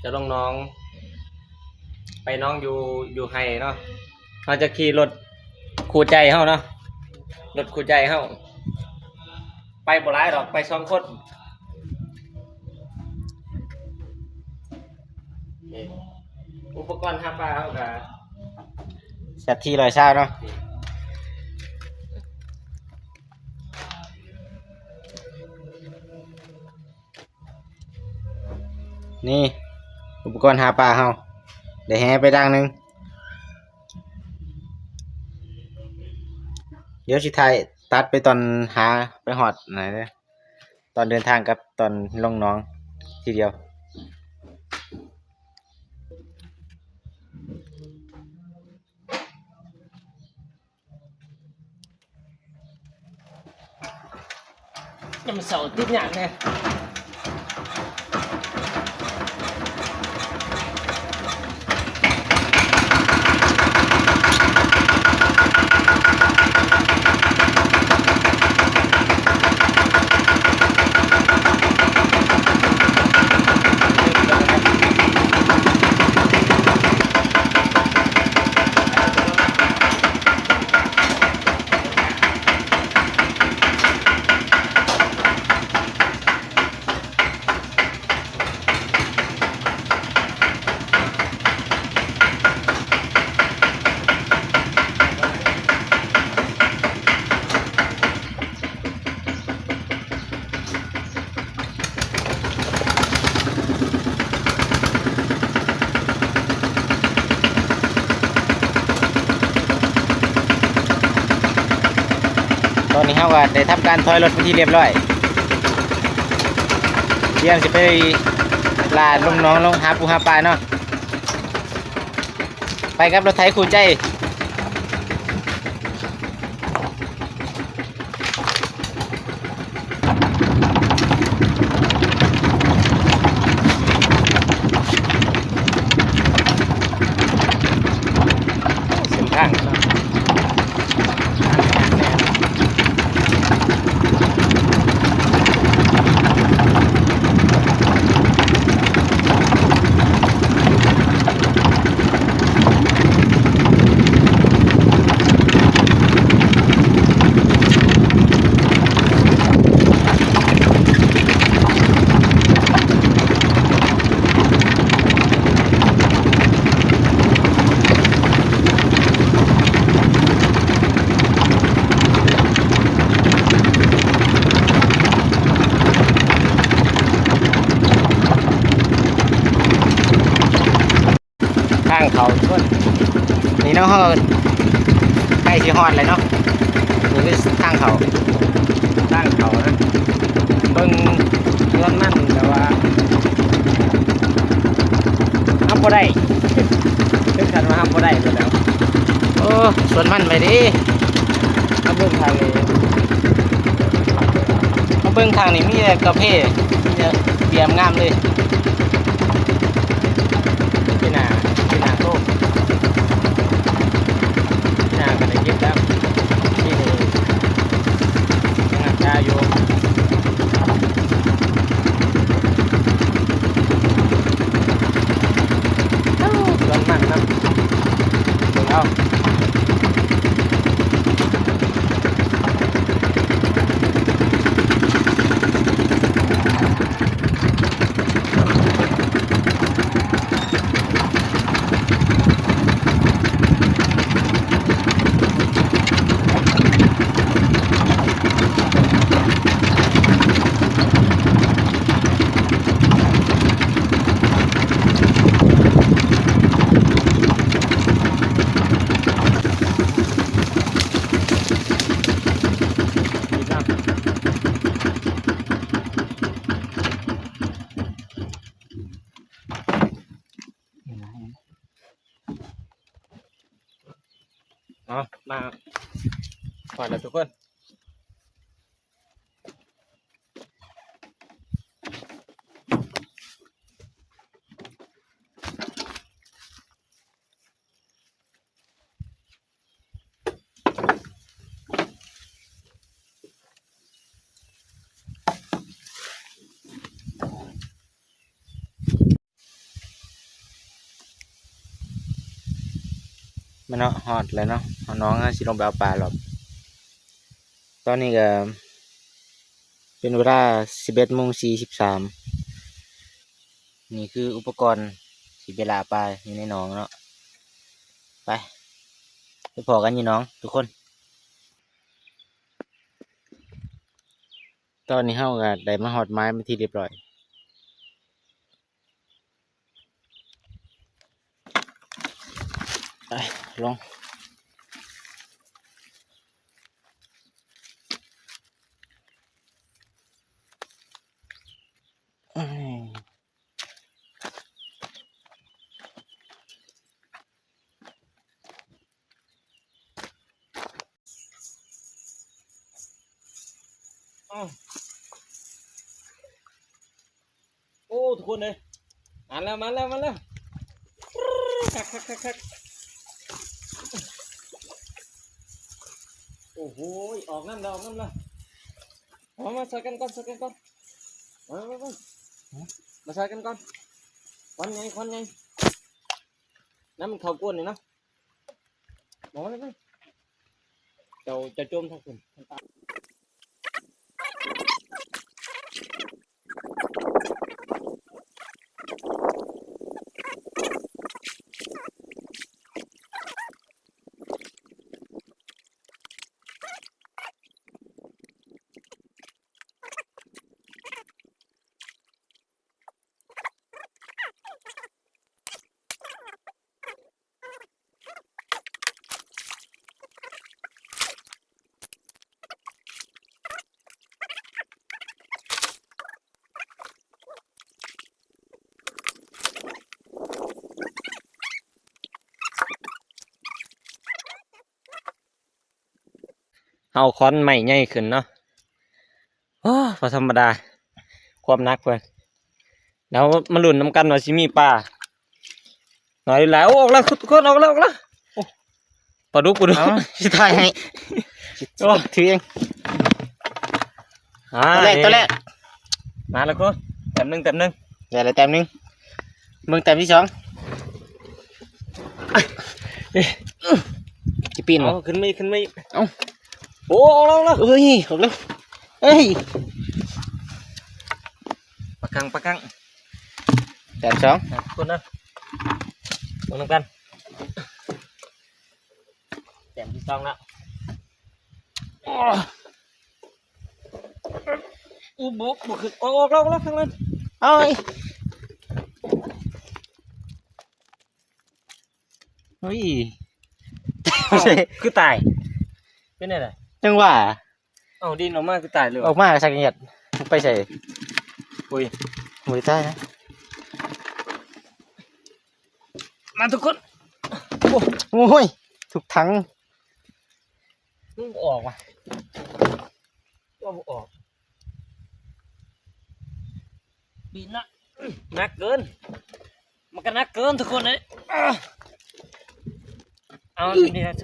ຈະລົງໜອງ ໄປໜອງຢູ່ ຢູ່ໄຮ່ເນາະ. ເຮົາຈະຂີ່ລົດຄູ່ໃຈເຮົາເນາະ ລົດຄູ່ໃຈເຮົາ ໄປບໍ່ຫຼາຍດອກ ໄປສອງຄົນ. ນີ້ ອຸປະກອນຫາປາເຮົາກະ ແຊັດທີຮ້ອຍຊາວເນາະ. ນີ້ ອຸປະກອນຫາປາເຮົາ ໄດ້ແຫໄປດາງໜຶ່ງ. ດຽວຊິຖ່າຍຕັດໄປຕອນຫາໄປຮອດນັ້ນເດີ ຕອນເດີນທາງກັບຕອນລົງໜອງທີດຽວ. ຍາມເຊົ້າຕິດຫຍັງແດ່. ຕອນນີ້ເຮົາກໍໄດ້ທຳການຖອຍລົດເປັນທີ່ລຽບຮ້ອຍ ຕຽມຊິໄປລາດລົງໜອງ ລົງຫາປູຫາປາເນາະ. ໄປກັບລົດໄຖຄູ່ໃຈ. ເສັ້ນທາງເນາະ. ທາງເຂົ້າທຸກຄົນ ນີ້ເນາະ ເຮົາໃກ້ຊິຮອດແລ້ວເນາະ. ນີ້ຄືທາງເຂົ້າ ທາງເຂົ້ານະ ເບິ່ງເຮືອນມັນແບບວ່າຮັບບໍ່ໄດ້ ເຖິງຂັ້ນວ່າຮັບບໍ່ໄດ້ພຸ້ນແຫຼ້ວ. ໂອ້ ສວນມັນໄປເດ້. ມາເບິ່ງທາງນີ້ ມາເບິ່ງທາງນີ້ມີແຕ່ກາເຟ ມີແຕ່ເບຍງາມເລີຍ. ປີໜ້າ ປີໜ້າໂຕ ປີໜ້າກໍໄດ້ເກັບແລ້ວ ປີນີ້ຍັງຮັກສາຢູ່. ເອົ້າ ສວນມັນນຳ ເບິ່ງເອົາ. ເອົາ ມາຮອດແລ້ວທຸກຄົນ. ແມ່ນເນາະ ຮອດແລ້ວເນາະ ນ້ອງເຮົາຊິລົງໄປເອົາປາລອບ. ຕອນນີ້ກໍເປັນເວລາສິບເອັດໂມງສີ່ສິບສາມ ນີ້ຄືອຸປະກອນທີ່ໄປລ່າປາຢູ່ໃນໜອງເນາະ. ໄປ ໄປພໍ້ກັນຢູ່ໜອງທຸກຄົນ. ຕອນນີ້ເຮົາກໍໄດ້ມາຮອດໝາຍເປັນທີ່ຮຽບຮ້ອຍ. ໄປ ລົງ. ໂອ້ ທຸກຄົນເອີຍ ມາແລ້ວ ມາແລ້ວ ມາແລ້ວ ຄັກໆໆໆ. ໂອ້ໂຫ ອອກນ້ຳແລ້ວ ອອກນ້ຳແລ້ວ. ມາ ມາຊ່ອຍກັນກ່ອນ ຊ່ອຍກັນກ່ອນ ມາ ມາ ມາ ມາຊ່ອຍກັນກ່ອນ. ຄວັນໃຫຍ່ ຄວັນໃຫຍ່ ນ້ຳມັນເຂົ້າກ້ນນີ້ເນາະ. ມາ ມາ ມາ ເຈົ້າ ເຈົ້າໂຈມທາງພຸ້ນ. ເຮົາຄ້ອນໄມ້ໃຫຍ່ຂຶ້ນເນາະ. ໂອ້ ບໍ່ທຳມະດາ ຄວາມໜັກເພິ່ນ. ແລ້ວມາລຸ້ນນຳກັນວ່າຊິມີປາໜ້ອຍຫຼືຫຼາຍ. ໂອ້ ອອກແລ້ວທຸກຄົນ ອອກແລ້ວ ອອກແລ້ວ. ໂອ້ ປາດຸກ ປາດຸກ. ເອົາ ຊິຖ່າຍໃຫ້. ໂອ້ ຖືເອງ. ອ່າ ຕົວແລກ ນີ້ ຕົວແລກ ມາແລ້ວ ໂຄ ແຕ້ມໜຶ່ງ ແຕ້ມໜຶ່ງ. ໄດ້ແລ້ວແຕ້ມໜຶ່ງ ເບິ່ງແຕ້ມທີສອງ. ເອີ ຊິປີນບໍ່? ເອົາ ຂຶ້ນມາອີກ ຂຶ້ນມາອີກ. ເອົາ ໂອ້ ອອກແລ້ວ ອອກແລ້ວ. ເອີຍ ອອກແລ້ວ ເອີຍ ປາກັງ ປາກັງ. ແຕ້ມສອງ ອ່ະ ທຸກຄົນເດີ ເບິ່ງນຳກັນ. ແຕ້ມທີສອງແລ້ວ. ໂອ້ ໂອ້ ບໍ່ ບໍ່ຂຶ້ນ. ອອກ ອອກແລ້ວ ອອກແລ້ວ ທາງນັ້ນ. ເອົາ ເອີຍ ເອົ້າ ຄືຕາຍ ເປັນແນວໃດ? ຈັ່ງວ່າ ເອົ້າ ດິນອອກມາຄືຕາຍເລີຍ. ອອກມາສັກຫຍັດ ໄປໃສ? ໂອ້ຍ ບໍ່ໄດ້ຕາຍນະ. ມາທຸກຄົນ. ໂອ້ ໂອ້ຍ ທຸກຖັງ. ມັນບໍ່ອອກວ່ະ ວ່າບໍ່ອອກ. ປີນນະ ໜັກເກີນ ມັນກໍໜັກເກີນທຸກຄົນເອີຍ. ເອົາ ນີ້ລະ ນີ້ລະ.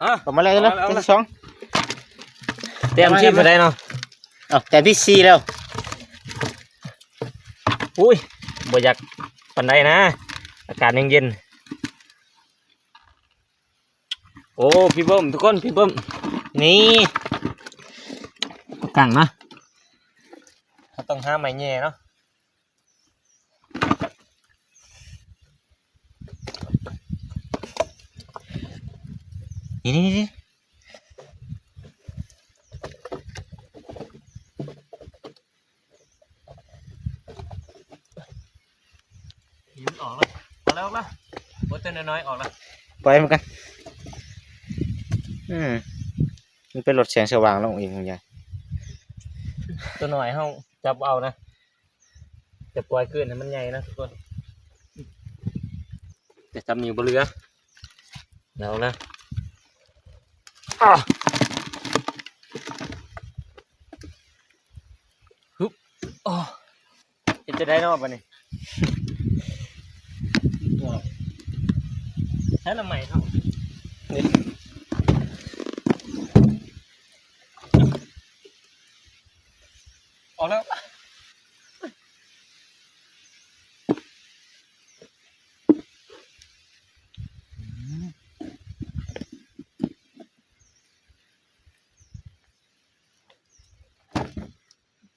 ຮະ ເອົາມາແລ້ວ ເອົາແລ້ວ ເອົາແລ້ວ ແຕ້ມທີເທົ່າໃດເນາະ? ເອົ້າ ແຕ້ມທີສີ່ແລ້ວ. ໂອ້ຍ ບໍ່ຢາກປານໃດນະ ອາກາດຍັງເຢັນ. ໂອ້ ພີ່ເບິ່ມ ທຸກຄົນ ພີ່ເບິ່ມ ນີ້ ປາກັງນະ. ເຮົາຕ້ອງຫາໄມ້ແຫຍ່ເນາະ. ນີ້ ນີ້ ນີ້. ນີ້ມັນອອກແລ້ວ ອອກແລ້ວ ອອກແລ້ວ. ໂອ້ ຕົວນ້ອຍໆອອກແລ້ວ. ປ່ອຍມັນກ່ອນ. ອືມ ມັນໄປລົດແສງສະຫວ່າງລະອົງເອງຂອງຍາຍ. ຕົວນ້ອຍເຮົາຈັບບໍ່ເອົານະ ຈະປ່ອຍຄືນໃຫ້ມັນໃຫຍ່ນະທຸກຄົນ. ແຕ່ຈຳນີ້ບໍ່ເຫຼືອ. ເອົາລະ ອາ ຮຶບ ໂອ້ ເຮັດຈັ່ງໃດເນາະບາດນີ້? ໃຊ້ລະໄມ້ເຮົາ ນີ້ ອອກແລ້ວ. ໂອ້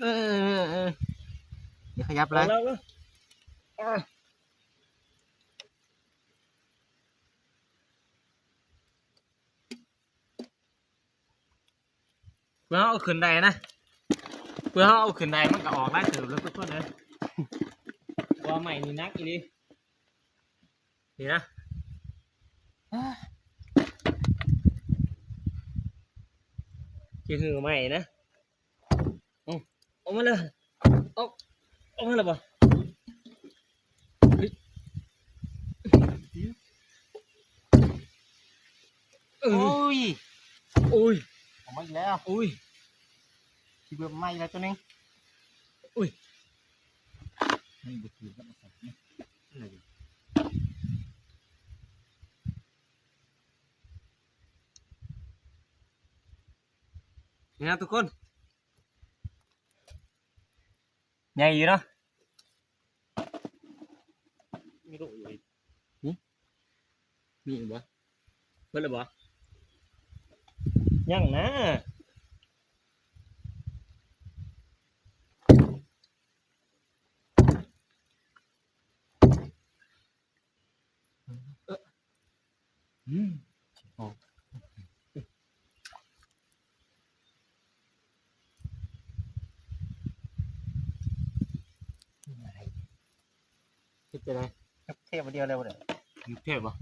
ເອີ ເອີ ເອີ ຢ່າຂະຫຍັບຫຼາຍ ເອົາແລ້ວ ເອົາແລ້ວ ອ່າ ເພື່ອເຮົາເອົາຂຶ້ນໄດ້ນະ ເພື່ອເຮົາເອົາຂຶ້ນໄດ້ ມັນກໍອອກຫຼາຍເຕີບແລ້ວທຸກຄົນເອີຍ ເພາະວ່າໄມ້ນີ້ໜັກອີ່ຫຼີ ນີ້ນະ ຊິຮື້ໄມ້ນະ. ເອົາ ອອກມາເລີຍ ອອກ ອອກມາແລ້ວບໍ່? ເອີ ໂອ້ຍ ໂອ້ຍ ອອກມາອີກແລ້ວ ໂອ້ຍ ທີ່ເບິ່ມໃໝ່ແລ້ວຕົວໜຶ່ງ ໂອ້ຍ ມັນບໍ່ຖືກແລ້ວ ນີ້ນະທຸກຄົນ ໃຫຍ່ຢູ່ເນາະ ມີລູກຢູ່ອີກ ຫື? ມີອີກບໍ່? ເບິດແລ້ວບໍ່? ຍັງນະ. ອືມ ໂອ້ ເຮັດຈັ່ງໃດ? ເທບດຽວແລ້ວບໍ່ໄດ້? ເທບບໍ່?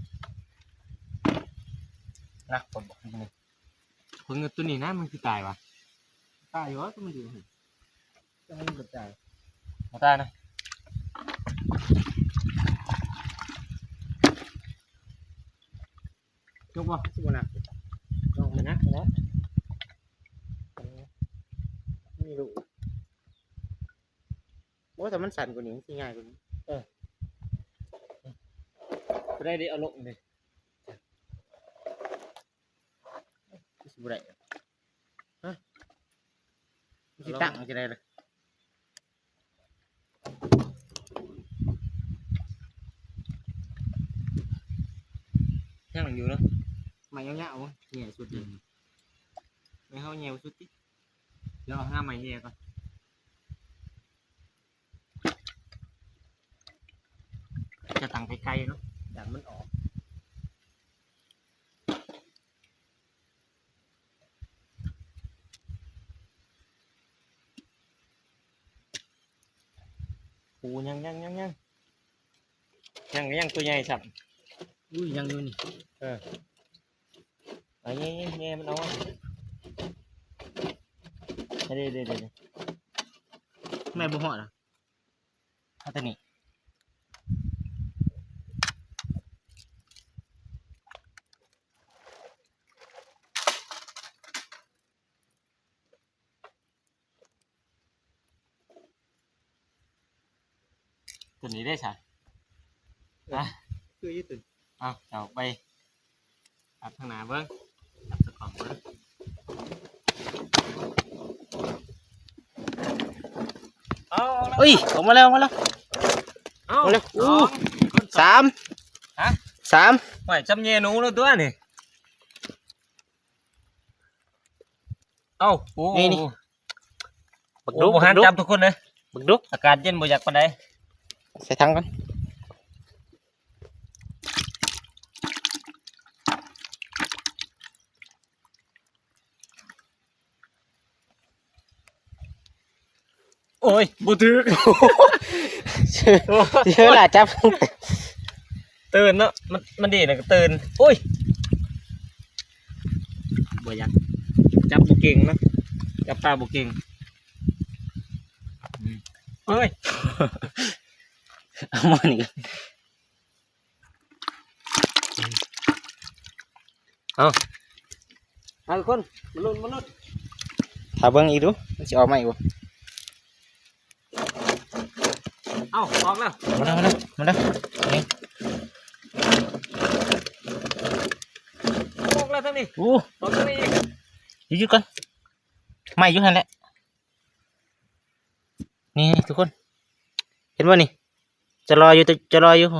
ໜັກຄົນບໍ່? ຄົນເງິນຕົວນີ້ນະ ມັນຄືຕາຍຫວາ? ຕາຍຢູ່ຫວາ? ມັນຢູ່ ແຕ່ມັນບໍ່ຕາຍ ບໍ່ຕາຍນະ. ຍົກບໍ່? ຊິບໍ່ໜັກ ນ້ອງມັນໜັກແລ້ວ ມີລູກ. ໂອ້ ຖ້າມັນສັ້ນກວ່ານີ້ ມັນຊິງ່າຍກວ່ານີ້. ເອີ ບໍ່ໄດ້ເດ້ ເອົາລົງເດ້ ຊິບໍ່ໄດ້ ຮະ? ຊິຕັ້ງຈັ່ງໃດລະ? ຍັງຢູ່ເນາະ ໄມ້ຍາວໆ ແຍ່ສຸດເລີຍ ອືມ ໄມ້ເຮົາແຍ່ສຸດຕິ. ດຽວເອົາຫາໄມ້ແຍ່ກ່ອນ. ຈະຕັ້ງໄກໆເນາະ ຢ້ານມັນອອກ. ໂອ້ ຍັງ ຍັງ ຍັງ ຍັງ ຍັງ ຍັງ ຕົວໃຫຍ່ຊ້ຳ. ອຸ້ຍ ຍັງຢູ່ນີ້. ເອີ ເອົາ ແຍ່ ແຍ່ ແຍ່ມັນອອກມາ. ເດ້ ເດ້ ເດ້ ເດ້ ແມ່ນບໍ່ຮອດນະ. ເອົາຕົວນີ້ ຕົວນີ້ເດ້ຊະ. ເອີ ນະ ຄືຢູ່ຕົວນີ້. ເອົາ ເຈົ້າໄປ ຈັບທາງໜ້າເບິ່ງ ຈັບສະກ້ອງເບິ່ງ. ເອົາ ເອົາແລ້ວ ເອີຍ ອອກມາແລ້ວ ອອກມາແລ້ວ. ເອົາ ເອົາແລ້ວ. ໂອ້ ສອງ ສາມ. ຮະ ສາມ. ໂອ້ຍ ຈຳແຍ່ໜູແລ້ວຕົວນີ້. ເອົ້າ ໂອ້ ນີ້ ນີ້ ບັກ ໂອ້ ດຸກ ບໍ່ຫັນ ບັກດຸກ ຈັບທຸກຄົນເລີຍ. ບັກດຸກ ອາກາດເຢັນບໍ່ຢາກປານໃດ. ໃສ່ຖັງກ່ອນ. ໂອ້ຍ ບໍ່ຖືກ. ເຊີ ເຊີຫຼ້າຈັບ. ຕື່ນເນາະ ມັນ ມັນດີນະກໍຕື່ນ. ໂອ້ຍ ບໍ່ຢາກ ຈັບບໍ່ເກັ່ງເນາະ ຈັບປາບໍ່ເກັ່ງ. ອືມ ເອີຍ ເອົາມານີ້. ເອົາ ເອົາທຸກຄົນ ມາລຸ້ນ ມາລຸ້ນ ຖ້າເບິ່ງອີກດູ ມັນຊິອອກມາອີກບໍ່? ເອົ້າ ອອກແລ້ວ ມາແລ້ວ ມາແລ້ວ ມາແລ້ວ ນີ້ ອອກແລ້ວທາງນີ້. ໂອ້ ອອກທາງນີ້ອີກ. ຢຸດໆກ່ອນ ໄມ້ຢູ່ຫັ້ນແຫຼະ. ນີ້ໆ ທຸກຄົນ ເຫັນບໍ່ນີ້? ຈະລອຢູ່ ຈະລອຢູ່. ຮ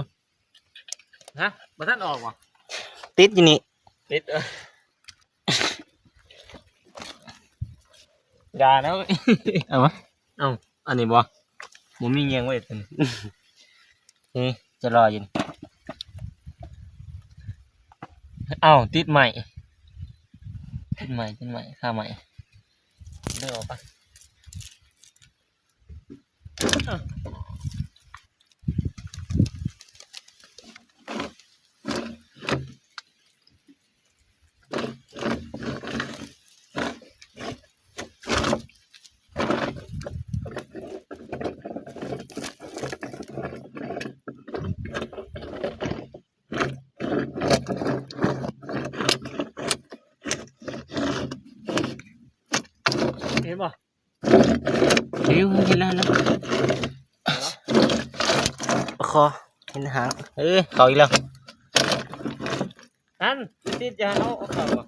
ະ ບໍ່ທັນອອກບໍ່? ຕິດຢູ່ນີ້ ຕິດ. ເອີ ຢ່ານະ. ເອົາມາ ເອົ້າ ອັນນີ້ບໍ່? ບໍ່ມີແຍງໄວ້ຕົວນີ້. ນີ້ຈະລອຢູ່ນີ້. ເອົ້າ ຕິດໄມ້ ຕິດໄມ້ ຕິດໄມ້ ຄາໄມ້. ດຶງອອກກ່ອນ. ເຫັນບໍ່? ເຫັນ ເຫັນແລ້ວ ເຫັນແລ້ວ. ປາຄໍ ເຫັນຫາງ. ເອີ ເຂົ້າອີກແລ້ວ. ຫັ້ນ ຕິດຢູ່ຫັ້ນ. ເອົາ ເອົາເຂົ້າບໍ່?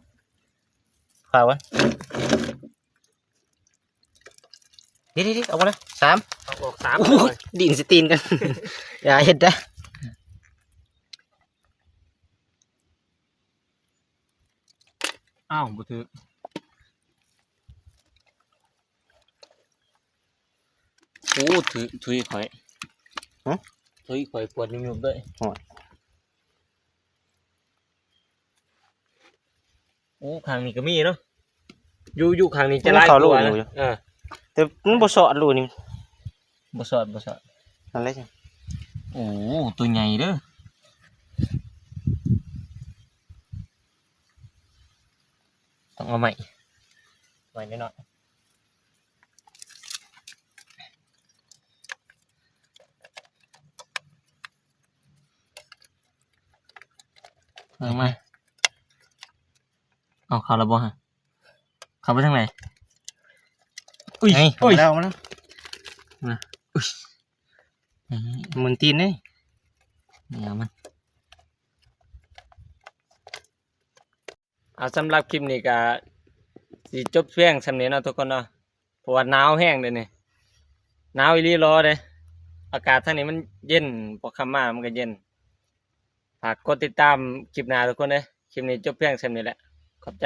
ເຂົ້າບໍ່? ເດ ເດ ເດ ອອກມາແລ້ວ. ສາມ ເອົາອອກສາມ. ໂອ້ຍ ດີນຊິຕີນກັນ. ຢ່າເຮັດເດີ້. ອ້າວ ບໍ່ຖືກ. ໂອ້ ຖື ຖືຂ້ອຍ. ຫະ? ຖືຂ້ອຍ ປວດຍຸບໆເລີຍ. ໂອ້ ຂ້າງນີ້ກໍມີເນາະ. ຢູ່ ຢູ່ຂ້າງນີ້ຈະຫຼາຍກວ່າ. ເອີ ແຕ່ມັນບໍ່ຊອດຮູນີ້. ບໍ່ຊອດ ບໍ່ຊອດ. ນັ້ນແຫຼະ. ໂອ້ ຕົວໃຫຍ່ເດີ້. ຕ້ອງເອົາໄມ້ ໄມ້ນ້ອຍໆ. ເອົາມາ. ເອົາ ເຂົ້າແລ້ວບໍ່ຮະ? ເຂົ້າໄປທາງໃດ? ອຸ້ຍ ນີ້ ອຸ້ຍ ມາແລ້ວ ມາແລ້ວ. ອຸ້ຍ ໝູນຕີນເດ້. ນີ້ ເອົາມັນ. ເອົາ ສຳລັບຄລິບນີ້ກະຊິຈົບພຽງສ່ຳນີ້ເນາະທຸກຄົນເນາະ ເພາະວ່າໜາວແຮງເດ້ນີ້ ໜາວອີ່ຫຼີຫຼໍເດ້. ອາກາດທາງນີ້ມັນເຢັນ ພໍຄ່ຳມາມັນກະເຢັນ. ຝາກກົດຕິດຕາມຄລິບໜ້າທຸກຄົນເດີ. ຄລິບນີ້ຈົບພຽງສ່ຳນີ້ແຫຼະ. ຂອບໃຈ.